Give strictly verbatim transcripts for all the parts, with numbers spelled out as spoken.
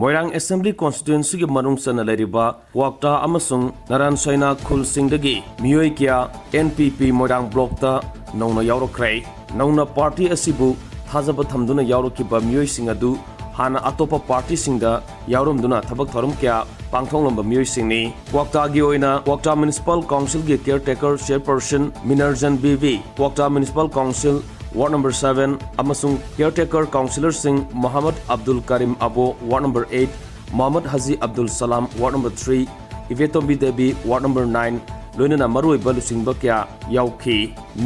ꯃꯣꯏꯔꯥꯡ assembly ꯀꯣꯟꯁꯇꯤꯇ꯭ꯋꯦꯟꯁꯤꯒꯤ ꯃꯅꯨꯡ ꯆꯟꯅ ꯂꯩꯔꯤꯕ ꯀ꯭ꯋꯥꯛꯇꯥ ꯑꯃꯁꯨꯡ ꯅꯔꯥꯟ ꯁꯣꯏꯅꯥ ꯈꯨꯜꯁꯤꯡꯗꯒꯤ ꯃꯤꯑꯣꯏ ꯀꯌꯥ ꯑꯦꯟ ꯄꯤ ꯄꯤ ꯃꯣꯏꯔꯥꯡ ꯕ꯭ꯂꯣꯛꯇ ꯅꯧꯅ ꯌꯥꯎꯔꯛꯈ꯭ꯔꯦ꯫ ꯅꯧꯅ ꯄꯥꯔꯇꯤ ꯑꯁꯤꯕꯨ ꯊꯥꯖꯕ ꯊꯝꯗꯨꯅ ꯌꯥꯎꯔꯛꯈꯤꯕ ꯃꯤꯑꯣꯏꯁꯤꯡ ꯑꯗꯨ ꯍꯥꯟꯅ ꯑꯇꯣꯞꯄ ꯄꯥꯔꯇꯤꯁꯤꯡꯗ ꯌꯥꯎꯔꯝꯗꯨꯅ ꯊꯕꯛ ꯊꯧꯔꯝ ꯀꯌꯥ ꯄꯥꯡꯊꯣꯛꯂꯝꯕ ꯃꯤꯑꯣꯏꯁꯤꯡꯅꯤ꯫ ꯀ꯭ꯋꯥꯛꯇꯥꯒꯤ ꯑꯣꯏꯅ ꯀ꯭ꯋꯥꯛꯇꯥ ꯃ꯭ꯌꯨꯅꯤꯁꯤꯄꯥꯜ ꯀꯥꯎꯟꯁꯤꯜꯒꯤ caretaker chairperson Minarjan Bibi, Kwakta municipal council ward number seven ꯑꯃꯁꯨꯡ ꯀꯤꯌꯔꯇꯦꯀꯔ ꯀꯥꯎꯟꯁꯤꯂꯔꯁꯤꯡ ꯃꯣꯍꯝꯃꯗ ꯑꯕꯗꯨꯜ ꯀꯔꯤꯝ ꯑꯕꯣ, ward number eight, Mohammad Haji Abdul Salam, ward number three, Ibetombi Devi, ward number nine, ꯂꯣꯏꯅꯅ ꯃꯔꯨꯑꯣꯏꯕ ꯂꯨꯆꯤꯡꯕ ꯀꯌꯥ ꯌꯥꯎꯈꯤ꯫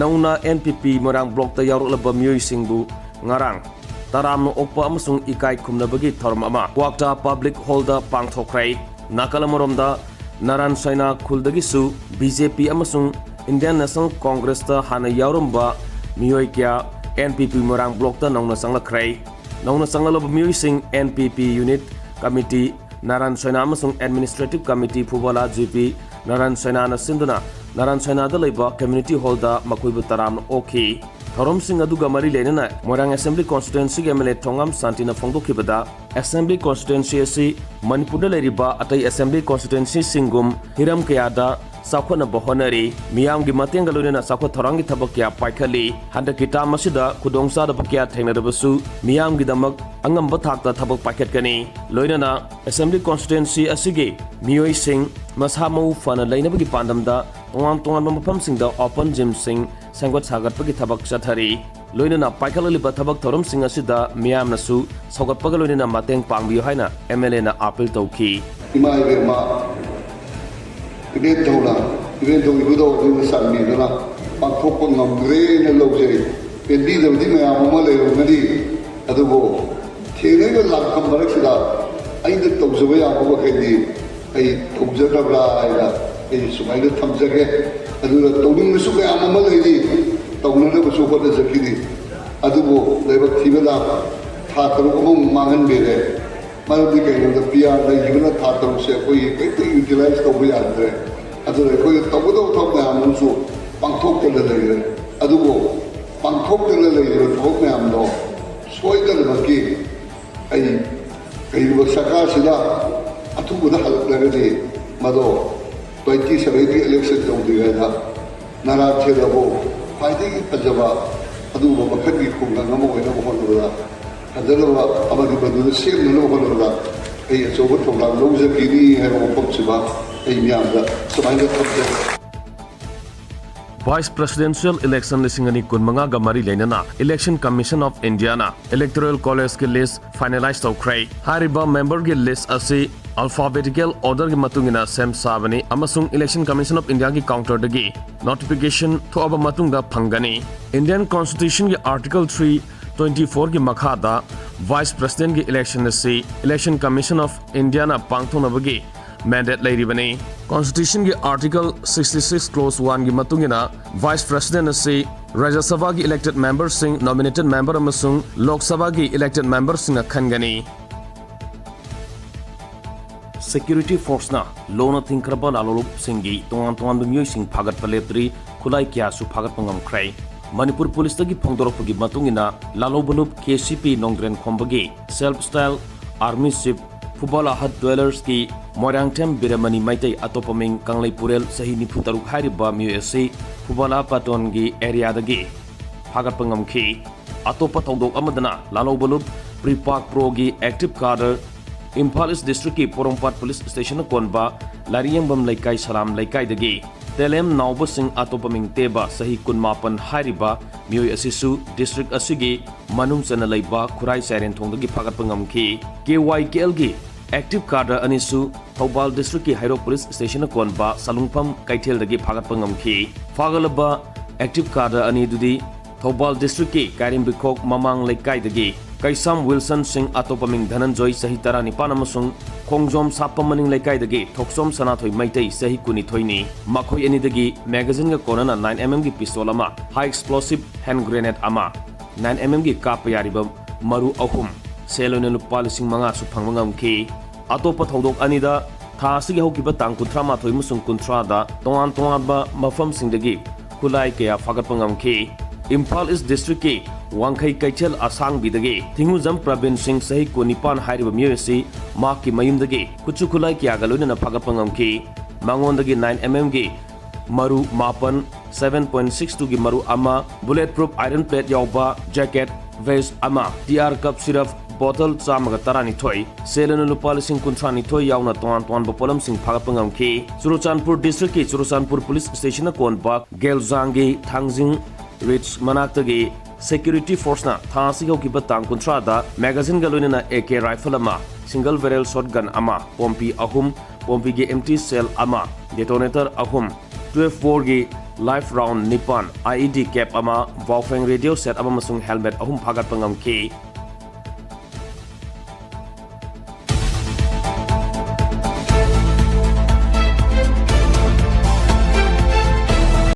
ꯅꯧꯅ ꯑꯦꯟ ꯄꯤ ꯄꯤ ꯃꯣꯏꯔꯥꯡ ꯕ꯭ꯂꯣꯛꯇ ꯌꯥꯎꯔꯛꯂꯕ ꯃꯤꯑꯣꯏꯁꯤꯡꯕꯨ ꯉꯔꯥꯡ ꯇꯔꯥꯝꯅ ꯑꯣꯛꯄ ꯑꯃꯁꯨꯡ ꯏꯀꯥꯏ ꯈꯨꯝꯅꯕꯒꯤ ꯊꯧꯔꯝ ꯑꯃ ꯀ꯭ꯋꯥꯛꯇꯥ ꯄꯕ꯭ꯂꯤꯛ ꯍꯣꯜꯗ ꯄꯥꯡꯊꯣꯛꯈ꯭ꯔꯦ꯫ ꯅꯥꯀꯜ ꯑꯃꯔꯣꯝꯗ, ꯅꯔꯥꯟ ꯁꯣꯏꯅꯥ ꯈꯨꯜꯗꯒꯤꯁꯨ ꯕꯤ ꯖꯦ ꯄꯤ ꯑꯃꯁꯨꯡ ꯏꯟꯗꯤꯌꯟ ꯅꯦꯁꯅꯦꯜ ꯀꯣꯡꯒ꯭ꯔꯦꯁꯇ ꯍꯥꯟꯅ ꯌꯥꯎꯔꯝꯕ ꯃꯤꯑꯣꯏ ꯀꯌꯥ ꯑꯦꯟ ꯄꯤ ꯄꯤ ꯃꯣꯏꯔꯥꯡ ꯕ꯭ꯂꯣꯛꯇ ꯅꯧꯅ ꯆꯪꯂꯛꯈ꯭ꯔꯦ꯫ ꯅꯧꯅ ꯆꯪꯂꯛꯂꯕ ꯃꯤꯑꯣꯏꯁꯤꯡ ꯑꯦꯟ ꯄꯤ ꯄꯤ ꯌꯨꯅꯤꯠ ꯀꯃꯤꯇꯤ ꯅꯥꯔꯥꯟ ꯁꯣꯏꯅꯥ ꯑꯃꯁꯨꯡ ꯑꯦꯗꯃꯤꯅꯤꯁꯇ꯭ꯔꯦꯇꯤꯚ ꯀꯃꯤꯇꯤ ꯐꯨꯕꯥꯂꯥ ꯖꯤ ꯄꯤ ꯅꯥꯔꯥꯟ ꯁꯣꯏꯅꯥꯅ ꯁꯤꯟꯗꯨꯅ ꯅꯥꯔꯥꯟ ꯁꯣꯏꯅꯥꯗ ꯂꯩꯕ ꯀꯝꯃ꯭ꯌꯨꯅꯤꯇꯤ ꯍꯣꯜꯗ ꯃꯈꯣꯏꯕꯨ ꯇꯔꯥꯝꯅ ꯑꯣꯛꯈꯤ꯫ ꯊꯧꯔꯝꯁꯤꯡ ꯑꯗꯨꯒ ꯃꯔꯤ ꯂꯩꯅꯅ ꯃꯣꯏꯔꯥꯡ ꯑꯦꯁꯦꯝꯕ꯭ꯂꯤ ꯀꯣꯟꯁꯇꯤꯇ꯭ꯋꯦꯟꯁꯤꯒꯤ ꯑꯦꯝ ꯑꯦꯜ ꯑꯦ ꯊꯣꯉꯥꯝ ꯁꯥꯟꯇꯤꯅ ꯐꯣꯡꯗꯣꯛꯈꯤꯕꯗ, ꯑꯦꯁꯦꯝꯕ꯭ꯂꯤ ꯀꯣꯟꯁꯇꯤꯇ꯭ꯋꯦꯟꯁꯤ ꯑꯁꯤ ꯃꯅꯤꯄꯨꯔꯗ ꯂꯩꯔꯤꯕ ꯑꯇꯩ ꯑꯦꯁꯦꯝꯕ꯭ꯂꯤ ꯀꯣꯟꯁꯇꯤꯇ꯭ꯋꯦꯟꯁꯤꯁꯤꯡꯒꯨꯝ ꯍꯤꯔꯝ ꯀꯌꯥꯗ ꯆꯥꯎꯈꯠꯅꯕ ꯍꯣꯠꯅꯔꯤ꯫ ꯃꯤꯌꯥꯝꯒꯤ ꯃꯇꯦꯡꯒ ꯂꯣꯏꯅꯅ ꯆꯥꯎꯈꯠ ꯊꯧꯔꯥꯡꯒꯤ ꯊꯕꯛ ꯀꯌꯥ ꯄꯥꯏꯈꯠꯂꯤ꯫ ꯍꯟꯗꯛꯀꯤ ꯇꯥꯔꯝ ꯑꯁꯤꯗ ꯈꯨꯗꯣꯡꯆꯥꯗꯕ ꯀꯌꯥ ꯊꯦꯡꯅꯔꯕꯁꯨ ꯃꯤꯌꯥꯝꯒꯤꯗꯃꯛ ꯑꯉꯝꯕ ꯊꯥꯛꯇ ꯊꯕꯛ ꯄꯥꯏꯈꯠꯀꯅꯤ꯫ ꯂꯣꯏꯅꯅ ꯑꯦꯁꯦꯝꯕ꯭ꯂꯤ ꯀꯣꯟꯁꯇꯤꯇ꯭ꯋꯦꯟꯁꯤ ꯑꯁꯤꯒꯤ ꯃꯤꯑꯣꯏꯁꯤꯡ ꯃꯁꯥ ꯃꯎ ꯐꯅ ꯂꯩꯅꯕꯒꯤ ꯄꯥꯟꯗꯝꯗ ꯇꯣꯉꯥꯟ ꯇꯣꯉꯥꯟꯕ ꯃꯐꯝꯁꯤꯡꯗ ꯑꯣꯄꯟ ꯖꯤꯝꯁꯤꯡ ꯁꯦꯝꯒꯠ ꯁꯥꯒꯠꯄꯒꯤ ꯊꯕꯛ ꯆꯠꯊꯔꯤ꯫ ꯂꯣꯏꯅꯅ ꯄꯥꯏꯈꯠꯂꯛꯂꯤꯕ ꯊꯕꯛ ꯊꯧꯔꯝꯁꯤꯡ ꯑꯁꯤꯗ ꯃꯤꯌꯥꯝꯅꯁꯨ ꯁꯧꯒꯠꯄꯒ ꯂꯣꯏꯅꯅ ꯃꯇꯦꯡ ꯄꯥꯡꯕꯤꯌꯨ ꯍꯥꯏꯅ ꯑꯦꯝ ꯑꯦꯜ ꯑꯦꯅ ꯑꯥꯄꯤꯜ ꯇꯧꯈꯤ꯫ ꯏꯃꯥ ꯏꯕꯦꯝꯃ, ꯏꯕꯦꯟ ꯊꯧꯅ, ꯏꯕꯦꯟ ꯊꯧ ꯏꯕꯨꯙꯧ ꯑꯗꯨꯅ ꯆꯥꯟꯕꯤꯗꯨꯅ ꯄꯥꯡꯊꯣꯛꯄ ꯉꯝꯗ꯭ꯔꯦꯅ ꯂꯧꯖꯩ꯫ ꯄꯦꯟꯕꯤꯗꯕꯗꯤ ꯃꯌꯥꯝ ꯑꯃ ꯂꯩꯔꯝꯒꯅꯤ, ꯑꯗꯨꯕꯨ ꯊꯦꯡꯅꯔꯤꯕ ꯂꯥꯟꯐꯝ ꯃꯔꯛꯁꯤꯗ ꯑꯩꯅ ꯇꯧꯖꯕ ꯌꯥꯕ ꯃꯈꯩꯗꯤ ꯑꯩ ꯇꯧꯖꯈ꯭ꯔꯕ꯭ꯔꯥ ꯍꯥꯏꯅ ꯑꯩ ꯁꯨꯃꯥꯏꯅ ꯊꯝꯖꯒꯦ꯫ ꯑꯗꯨꯒ ꯇꯧꯅꯤꯡꯕꯁꯨ ꯃꯌꯥꯝ ꯑꯃ ꯂꯩꯔꯤ, ꯇꯧꯅꯅꯕꯁꯨ ꯍꯣꯠꯅꯖꯈꯤꯅꯤ꯫ ꯑꯗꯨꯕꯨ ꯂꯥꯏꯕꯛ ꯊꯤꯕꯅ ꯊꯥ ꯇꯔꯨꯛ ꯑꯃꯃꯨꯛ ꯃꯥꯡꯍꯟꯕꯤꯔꯦ꯫ ꯃꯔꯝꯗꯤ ꯀꯩꯒꯤꯅꯣꯗ ꯄꯤ ꯑꯥꯔ ꯂꯩꯈꯤꯕꯅ ꯊꯥ ꯇꯔꯨꯛꯁꯦ ꯑꯩꯈꯣꯏꯒꯤ ꯀꯔꯤꯝꯇ ꯌꯨꯇꯤꯂꯥꯏꯁ ꯇꯧꯕ ꯌꯥꯗ꯭ꯔꯦ꯫ ꯑꯗꯨꯅ ꯑꯩꯈꯣꯏꯅ ꯇꯧꯒꯗꯧꯕ ꯊꯕꯛ ꯃꯌꯥꯝ ꯑꯃꯁꯨ ꯄꯥꯡꯊꯣꯛꯇꯅ ꯂꯩꯔꯦ꯫ ꯑꯗꯨꯕꯨ ꯄꯥꯡꯊꯣꯛꯇꯅ ꯂꯩꯔꯤꯕ ꯊꯕꯛ ꯃꯌꯥꯝꯗꯣ ꯁꯣꯏꯗꯅꯃꯛꯀꯤ ꯑꯩ ꯀꯔꯤꯒꯨꯝꯕ ꯁꯔꯀꯥꯔꯁꯤꯅ ꯑꯊꯨꯕꯗ ꯍꯜꯂꯛꯂꯒꯗꯤ ꯃꯗꯣ twenty seventy election ꯇꯧꯗ꯭ꯔꯤꯉꯩꯗ ꯅꯔꯥꯟꯊꯦꯗꯕꯨ ꯈ꯭ꯋꯥꯏꯗꯒꯤ ꯐꯖꯕ, ꯑꯗꯨꯒꯨꯝꯕ ꯃꯈꯜꯒꯤ ꯈꯨꯡꯒꯪ ꯑꯃ ꯑꯣꯏꯅꯕ ꯍꯣꯠꯅꯕꯗ, ꯐꯖꯅꯕ ꯑꯃꯗꯤ ꯃꯗꯨꯗ ꯁꯦꯝꯅꯅꯕ ꯍꯣꯠꯅꯕꯗ ꯑꯩ ꯑꯆꯧꯕ ꯊꯧꯗꯥꯡ ꯂꯧꯖꯈꯤꯅꯤ ꯍꯥꯏꯕ ꯋꯥꯐꯝꯁꯤꯃ ꯑꯩ ꯃꯤꯌꯥꯝꯗ ꯁꯨꯃꯥꯏꯅ ꯊꯝꯖꯒꯦ꯫ Vice Presidential Election ꯂꯤꯁꯤꯡ ꯑꯅꯤ ꯀꯨꯟꯃꯉꯥꯒ ꯃꯔꯤ ꯂꯩꯅꯅ Election Commission of Indiaꯅ Electoral Collegeꯀꯤ list finalize ꯇꯧꯈ꯭ꯔꯦ꯫ ꯍꯥꯏꯔꯤꯕ memberꯒꯤ list ꯑꯁꯤ alphabetical orderꯒꯤ ꯃꯇꯨꯡ ꯏꯟꯅ ꯁꯦꯝ ꯁꯥꯕꯅꯤ ꯑꯃꯁꯨꯡ Election Commission of Indiaꯒꯤ counterꯗꯒꯤ notification ꯊꯣꯛꯑꯕ ꯃꯇꯨꯡꯗ ꯐꯪꯒꯅꯤ꯫ Indian Constitutionꯒꯤ Article three twenty fourꯒꯤ ꯃꯈꯥꯗ Vice Presidentꯀꯤ election ꯑꯁꯤ Election Commission of Indiaꯅ ꯄꯥꯡꯊꯣꯛꯅꯕꯒꯤ mandate ꯂꯩꯔꯤꯕꯅꯤ꯫ Constitutionꯒꯤ Article sixty six Clause oneꯒꯤ ꯃꯇꯨꯡ ꯏꯟꯅ Vice President ꯑꯁꯤ Rajya Sabhaꯒꯤ elected memberꯁꯤꯡ, nominated member ꯑꯃꯁꯨꯡ Lok Sabhaꯒꯤ elected memberꯁꯤꯡꯅ ꯈꯟꯒꯅꯤ꯫ Security forceꯅ ꯂꯣꯅ ꯊꯤꯡꯈ꯭ꯔꯕ ꯂꯥꯂꯣꯂꯨꯞꯁꯤꯡꯒꯤ ꯇꯣꯉꯥꯟ ꯇꯣꯉꯥꯟꯕ ꯃꯤꯑꯣꯏꯁꯤꯡ ꯐꯥꯒꯠꯄ ꯂꯦꯞꯇ꯭ꯔꯤ, ꯈꯨꯠꯂꯥꯏ ꯀꯌꯥꯁꯨ ꯐꯥꯒꯠꯄ ꯉꯝꯈ꯭ꯔꯦ꯫ ꯃꯅꯤꯄꯨꯔ ꯄꯨꯂꯤꯁꯇꯒꯤ ꯐꯣꯡꯗꯣꯔꯛꯄꯒꯤ ꯃꯇꯨꯡ ꯏꯟꯅ, ꯂꯥꯂꯣꯕꯂꯨꯞ KCP ꯅꯣꯡꯗ꯭ꯔꯦꯟ ꯈꯣꯝꯕꯒꯤ self style army chief ꯐꯨꯕꯥꯂꯥꯍꯠ dwellersꯀꯤ Moirangthem ꯕꯤꯔꯃꯅꯤ Meitei, ꯑꯇꯣꯞꯄ ꯃꯤꯡ ꯀꯪꯂꯩꯄꯨꯔꯦꯜ, ꯆꯍꯤ ꯅꯤꯐꯨ ꯇꯔꯨꯛ ꯍꯥꯏꯔꯤꯕ ꯃꯤꯑꯣꯏ ꯑꯁꯤ ꯐꯨꯕꯥꯂꯥ ꯄꯥꯇꯣꯟꯒꯤ areaꯗꯒꯤ ꯐꯥꯒꯠꯄ ꯉꯝꯈꯤ꯫ ꯑꯇꯣꯞꯄ ꯊꯧꯗꯣꯛ ꯑꯃꯗꯅ, ꯂꯥꯂꯣꯕꯂꯨꯞ ꯄ꯭ꯔꯤꯄꯥꯛ ꯄ꯭ꯔꯣꯒꯤ active cadre, ꯏꯝꯐꯥꯜ ꯏꯁ ꯗꯤꯁꯇ꯭ꯔꯤꯛꯀꯤ ꯄꯣꯔꯣꯝꯄꯥꯠ ꯄꯨꯂꯤꯁ ꯁ꯭ꯇꯦꯁꯟꯅ ꯀꯣꯟꯕ ꯂꯥꯔꯤꯌꯦꯡꯕꯝ ꯂꯩꯀꯥꯏ ꯁꯂꯥꯝ ꯂꯩꯀꯥꯏꯗꯒꯤ ꯇꯦꯂꯦꯝ ꯅꯥꯎꯕꯁꯤꯡ, ꯑꯇꯣꯞꯄ ꯃꯤꯡ ꯇꯦꯕ, ꯆꯍꯤ ꯀꯨꯟꯃꯥꯄꯟ ꯍꯥꯏꯔꯤꯕ ꯃꯤꯑꯣꯏ ꯑꯁꯤꯁꯨ ꯗꯤꯁꯇ꯭ꯔꯤꯛ ꯑꯁꯤꯒꯤ ꯃꯅꯨꯡ ꯆꯟꯅ ꯂꯩꯕ ꯈꯨꯔꯥꯏ ꯆꯥꯏꯔꯦꯟꯊꯣꯡꯗꯒꯤ ꯐꯥꯒꯠꯄ ꯉꯝꯈꯤ꯫ KYKLꯒꯤ active cadre ꯑꯅꯤꯁꯨ ꯊꯧꯕꯥꯜ ꯗꯤꯁꯇ꯭ꯔꯤꯛꯀꯤ ꯍꯩꯔꯣꯛ ꯄꯨꯂꯤꯁ ꯁ꯭ꯇꯦꯁꯟꯅ ꯀꯣꯟꯕ ꯁꯂꯨꯡꯐꯝ ꯀꯩꯊꯦꯜꯗꯒꯤ ꯐꯥꯒꯠꯄ ꯉꯝꯈꯤ꯫ ꯐꯥꯒꯠꯂꯕ active cadre ꯑꯅꯤꯗꯨꯗꯤ ꯊꯧꯕꯥꯜ ꯗꯤꯁꯇ꯭ꯔꯤꯛꯀꯤ ꯀꯥꯏꯔꯦꯝꯕꯤꯈꯣꯛ ꯃꯃꯥꯡ ꯂꯩꯀꯥꯏꯗꯒꯤ ꯀꯩꯁꯥꯝ ꯋꯤꯜꯁꯟ ꯁꯤꯡ, ꯑꯇꯣꯞꯄ ꯃꯤꯡ ꯙꯅꯟꯖꯣꯏ, ꯆꯍꯤ ꯇꯔꯥꯅꯤꯄꯥꯟ, ꯑꯃꯁꯨꯡ ꯈꯣꯡꯖꯣꯝ ꯁꯥꯄꯝ ꯃꯅꯤꯡ ꯂꯩꯀꯥꯏꯗꯒꯤ ꯊꯣꯛꯆꯣꯝ ꯁꯅꯥꯊꯣꯏ ꯃꯩꯇꯩ, ꯆꯍꯤ ꯀꯨꯟꯅꯤꯊꯣꯏꯅꯤ꯫ ꯃꯈꯣꯏ ꯑꯅꯤꯗꯒꯤ magazine ꯒ ꯀꯣꯟꯅꯅ nine MM ꯒꯤ pistol ꯑꯃ, high explosive hand grenade ꯑꯃ, nine MM ꯒꯤ ꯀꯥꯞꯄ ꯌꯥꯔꯤꯕ ꯃꯔꯨ ꯑꯍꯨꯝ, ꯁꯦꯜ ꯑꯣꯏꯅ ꯂꯨꯄꯥ ꯂꯤꯁꯤꯡ ꯃꯉꯥꯁꯨ ꯐꯪꯕ ꯉꯝꯈꯤ꯫ ꯑꯇꯣꯞꯄ ꯊꯧꯗꯣꯛ ꯑꯅꯤꯗ ꯊꯥ ꯑꯁꯤꯒꯤ ꯍꯧꯈꯤꯕ ꯇꯥꯡ ꯀꯨꯟꯊ꯭ꯔꯥ ꯃꯥꯊꯣꯏ ꯑꯃꯁꯨꯡ ꯀꯨꯟꯊ꯭ꯔꯥꯗ ꯇꯣꯉꯥꯟ ꯇꯣꯉꯥꯟꯕ ꯃꯐꯝꯁꯤꯡꯗꯒꯤ ꯈꯨꯠꯂꯥꯏ ꯀꯌꯥ ꯐꯥꯒꯠꯄ ꯉꯝꯈꯤ꯫ ꯏꯝꯐꯥꯜ ꯏꯁ ꯗꯤꯁꯇ꯭ꯔꯤꯛꯀꯤ ꯋꯥꯡꯈꯩ ꯀꯩꯊꯦꯜ ꯑꯁꯥꯡꯕꯤꯗꯒꯤ ꯊꯤꯡꯉꯨꯖꯝ ꯄ꯭ꯔꯕꯤꯟ ꯁꯤꯡ, ꯆꯍꯤ ꯀꯨꯟꯅꯤꯄꯥꯟ ꯍꯥꯏꯔꯤꯕ ꯃꯤꯑꯣꯏ ꯑꯁꯤ ꯃꯍꯥꯛꯀꯤ ꯃꯌꯨꯝꯗꯒꯤ ꯈꯨꯠꯁꯨ ꯈꯨꯠꯂꯥꯏ ꯀꯌꯥꯒ ꯂꯣꯏꯅꯅ ꯐꯥꯒꯠꯄ ꯉꯝꯈꯤ꯫ ꯃꯉꯣꯟꯗꯒꯤ nine M M ꯒꯤ ꯃꯔꯨ ꯃꯥꯄꯟ, seven point six two ꯒꯤ ꯃꯔꯨ ꯑꯃ, bullet proof iron plate ꯌꯥꯎꯕ jacket, vest ꯑꯃ, T R cup syrup bottle ꯆꯥꯝꯃꯒ ꯇꯔꯥꯅꯤꯊꯣꯏ, ꯁꯦꯜ ꯑꯣꯏꯅ ꯂꯨꯄꯥ ꯂꯤꯁꯤꯡ ꯀꯨꯟꯊ꯭ꯔꯥ ꯅꯤꯊꯣꯏ ꯌꯥꯎꯅ ꯇꯣꯉꯥꯟ ꯇꯣꯉꯥꯟꯕ ꯄꯣꯠꯂꯝꯁꯤꯡ ꯐꯥꯒꯠꯄ ꯉꯝꯈꯤ꯫ ꯆꯨꯔꯆꯥꯟꯄꯨꯔ district ꯀꯤ ꯆꯨꯔꯆꯥꯟꯄꯨꯔ police station ꯅ ꯀꯣꯟꯕ ꯒꯦꯜꯖꯥꯡꯒꯤ ꯊꯥꯡꯖꯤꯡ ridge ꯃꯅꯥꯛꯇꯒꯤ security force ꯅ ꯊꯥ ꯑꯁꯤꯒꯤ ꯍꯧꯈꯤꯕ ꯇꯥꯡ ꯀꯨꯟꯊ꯭ꯔꯥꯗ magazine ꯒ ꯂꯣꯏꯅꯅ A K rifle ꯑꯃ, single barrel shotgun ꯑꯃ, ꯄꯣꯝꯄꯤ ꯑꯍꯨꯝ, ꯄꯣꯝꯄꯤꯒꯤ empty shell ꯑꯃ, detonator ꯑꯍꯨꯝ, twelve bore ꯒꯤ live round ꯅꯤꯄꯥꯟ, I E D cap ꯑꯃ, Baofeng radio set ꯑꯃ ꯑꯃꯁꯨꯡ helmet ꯑꯍꯨꯝ ꯐꯥꯒꯠꯄ ꯉꯝꯈꯤ꯫